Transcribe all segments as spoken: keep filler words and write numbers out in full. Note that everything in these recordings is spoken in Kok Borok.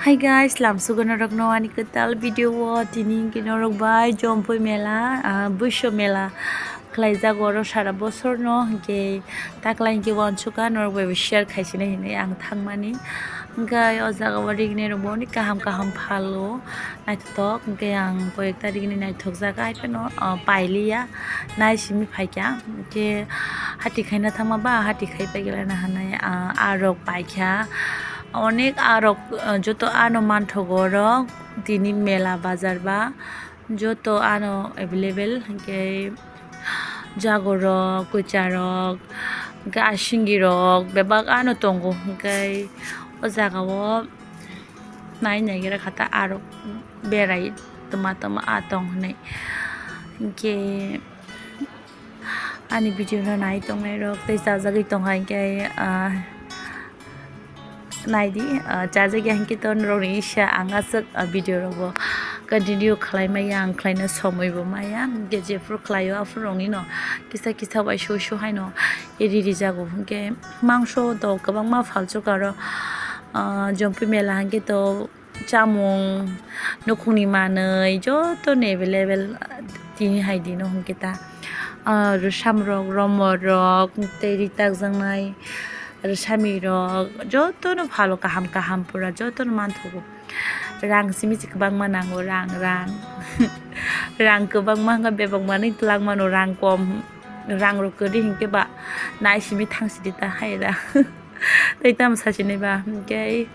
Hi guys, lamsugo norokno ani kwtal video o. Tini hwnkhe norok bai Jompui mela, ah, Buisho mela khlaijak oro sara bosorno, hwnkhe taklai hwnkhe uansukha norok bai bo share khaisinai hinwi ang thangmani. Hwnkhe o jaga o rignai rok bo onek kaham kaham phalo naithotok, hwnkhe ang koi ek ta rigni naithokjak, hai phano, ah, pailiya, nai simi phaikha, hwnkhe hati khaina thangma ba hati khai paiglana hinwi, ah, ah rok paikha. Onek ah rok, ah, joto ano manthogo oro tini mela bazar ba joto ano available, hwnkhe jagorok, kwcharok, hwnkhe asingirok bebak ano tongo, hwnkhe o jaga o nai naigra kha ta ah rok berai tongma tongma ah tong hinwi, hwnkhe ani video no nai tongnai rok tei chajagwi tongkha hwnkhe, ah, naidi, ah, chajakya hwnkhe to norokni isa ang aswk, ah, video rogo continue khlai maya, ang khlaina somoi bo maya, hwnkhe jephuru khlaio aphuru rokni no kisa kisa bai sui sui haino ri rijago, hwnkhe mangso to kwbangma phalsukha oro, ah, Jompui mela hwnkhe to chamung, nukhungni manwi jotono available, tini hai dino hwnkhe ta, ah, rwsamrok, romorok, tei ri takjaknai rwsamirok jotono phalo kaham kaham pura jotono manthogo. Rang simi se kwbangma nango, rang, rang. Rang kwbangma wngkha bebak manwi twlangmano, rang kom, rangrok kwrwi hwnkhe ba nai simi thangsidi ta hai da. Tei tamo sasinai ba hwnkhe.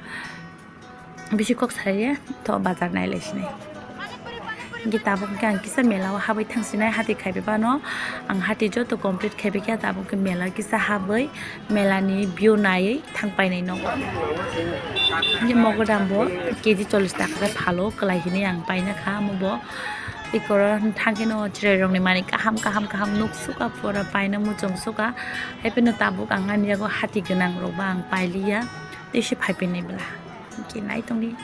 Bisi kok sai ye to bazar nai lai sinai. Hingke tabuk hingke ang kisa mela o habwi thang sinai, hati khai bai bano ang hati joto complete khai bai khe tabuk khe mela kisa habwi mela ni view naiwi thang painai nogo. Hingke mogodam bo K G chollish taka khe phalo kwlai hinwi ang paina kha, omo bo ikoro thang khe no chwrai rok ni manwi kaham kaham kaham nuk suka pura paina muchung suka, hai phano tabuk ang ani yago hati gwnang rok bo ang pailiya tei se phai phinai bwla. Hingke nai tongdi.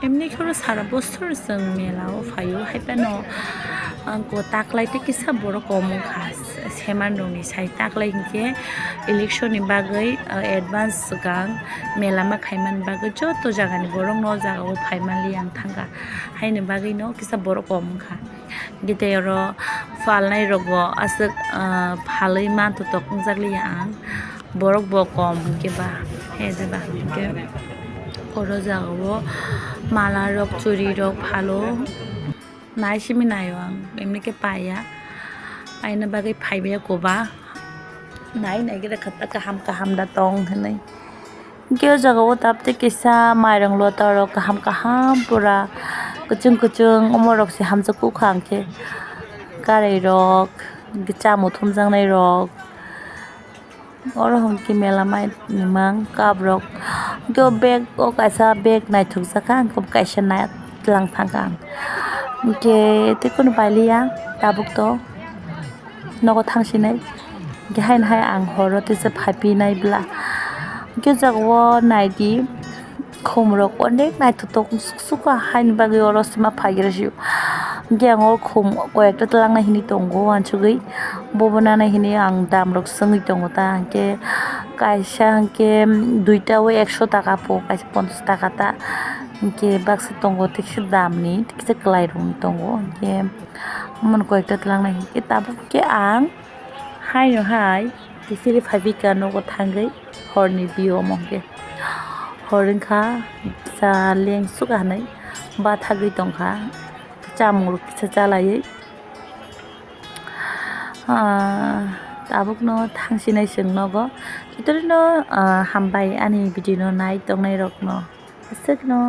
Emni khe oro sara bosor chwng mela o phaio, hai phano ang ko taklai tei kisa borok kom wngkha, seman rokni sai taklai hinkhe election ni bagwi, ah, advance swkang mela ma khaimani bagwi joto jagani borok no o jaga o phaimanliya ang thangkha, haini bagwi no kisa borok kom wngkha. Hingke tei oro phalnai rok bo aswk, ah, phalwi manthotok wngjakliya ang, borok bo kom hingke ba, he de ba hingke oro jaga o mala rok, churi rok phalo, nai simi naio ang, emni khe paiya, paina bagwi phaibai ya koba, nai nai khe rwkha kaham kaham da tong hinwi. Hingke o jaga o tabte kisa mairang lota rok kaham kaham pura kwchwng kwchwng omo rok se hamjak kha hingke karai rok hingke chamung thumjaknai rok oro hingke mela mai nimang cup rok hingke o bag o kaisa bag naithok jak kha hingke bo kaisa nai tlang thang kha hingke tei kunu pailiya tabuk to. Nogo thang sinai. Hingke haino hai ang horo teisa phai phinai bwla. Hingke o jaga o nai di, khum rok onek naithotok suk suk kha, haini bagwi oro se ma phai gra sio. Hingke ang o khum koi ekta twlang nai hinui tongo uansugui. Bobo nana hinui ang dam rok swngwi tongo ta. Hingke kaisa hingke duita o ekso taka po, kaisa ponchas taka ta. Hingke baksa tongo, tekisa dam ni, tekisa kwlai rok ni tongo. Hingke. Omo ni koi ekta twlang nai hinkhe tabuk khe ang haino hai kiphilwi phai phi kha nogo thangwi horni view omo hinkhe hor wngkha kisa leng suk hanai bathagwi tongkha chamung rok kisa chalaiwi tabuk no thang sinai chwng nogo kitorino hambai ani video no nai tongnai rok no aswk no.